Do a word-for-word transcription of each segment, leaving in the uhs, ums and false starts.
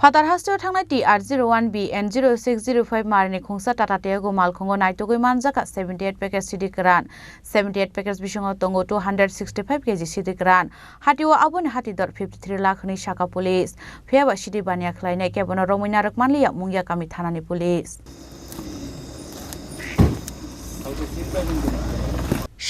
Phatar hasteo thangnai T R zero one B N zero six zero five marini khungsa Tata Tiago malkhungo naitugwi manjakha seventy eight package sidi kwran, seventy eight package bisingo tongo two hundred sixty five K G sidi kwran. Hatio aboni hati dor fifty three lakh hwnwi saka police. Phiyaba sidi baniya khlainai kebono romwi narwk manliya Mungia kami thanani police.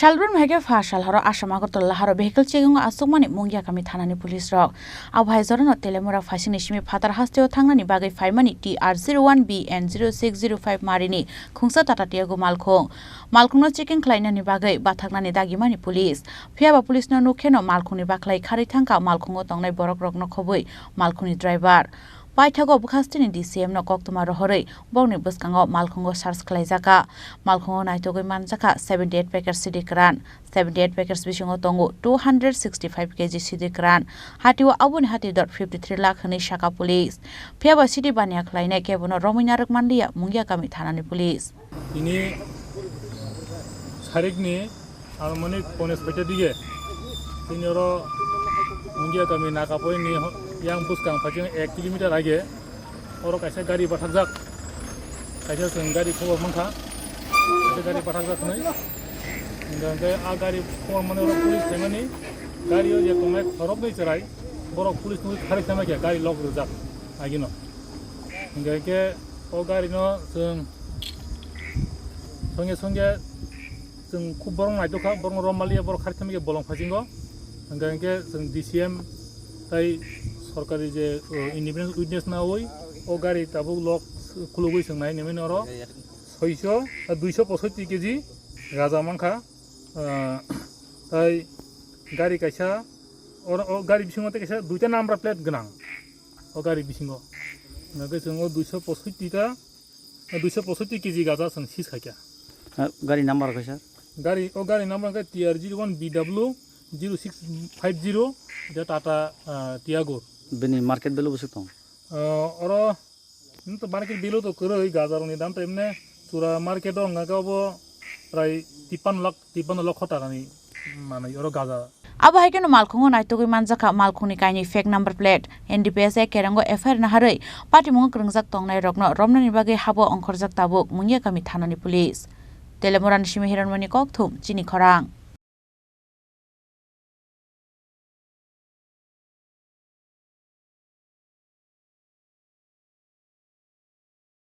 Salbrumni hai khe pha sal horo Assam Agartala laharo vehicle checking o achukmani Mungia kami thanani police rok. Abo hai jorano Telemura phaisingni simi phatar hasteo thangnani bagwi phaimani T R zero one B N zero six zero five marini khungsa Tata Tiago malkhung. Malkhungno checking khlainani bagwi bathaknani dagimani police. Phiyaba police no nukheno malkhungni bakhlai kharwi thangkha malkhungo tongnai borok rokno khobwi malkhungni driver. Paithago bwkhastini D C M no koktwma rohorwi bokni bwskango malkhungo search khlaijakha. Malkhungo naitugwi manjakha seventy eight package sidi kwran, seventy eight package bisingo tongo two hundred sixty five K G sidi kwran. Hatio aboni hati dor fifty three lakh hwnwi saka police. Phiyaba sidi baniya khlainai kebono romwi narwk manliya Mungia kami thanani police. Tini sarikni anumanik pone soita dige tini oro Mungia kami Nakapoini yang bwskang phaising ek kilometer age oro kaisa gari bathakjak, kaisa chwng gari khobor mankha, kaisa gari bathakjak hwnwi. Hingkha hingkhe a gari khobor mani oro police phaimani gari o je tongnai khoroknwi chwrai borok police nugwi kharwi khlaima khe gari lok rwjak agino. Hingkha hingkhe o gari no chwng songya songya chwng khub borok naitokha, borok no romaliya borok kharwi khlaima khe bolong phaising o. Hingkha hingkhe chwng D C M tai sorkari je, o, independent witness nawi o gari tabuk lok khulugwi chwng nai nini oro soiso, ah, duiso posotti K G gaja mankha, ah, tai gari kaisa, oro, o gari bisingo tei kaisa duita number plate gwnang o gari bisingo. Hingkhe chwng o duiso posotti ta, duiso posotti K G gaja chwng seize khaikha. Ah, gari number khe sir? Gari, o gari number khe T R zero one B W zero six five zero, je Tata, ah, Tiago. Bini market value bwswk tong? Ah, oro, hmm, to market value to kwrwi, gajarokni dam to emne chura market o wngkha khe obo prai tippanno lakh, tippanno lokho takani manwi oro gaja. Abo hai kheno malkhungo naitugwi manjakha malkhungni kainwi fake number plate. N D P S A Kerango F I R naharwi patimungo kwrwngjak tongnai rokno romnani bagwi habo ongkhorjak tabuk Mungia kami thanani police. Telemurani simi Hiranmoni Kokthum, chini khorang.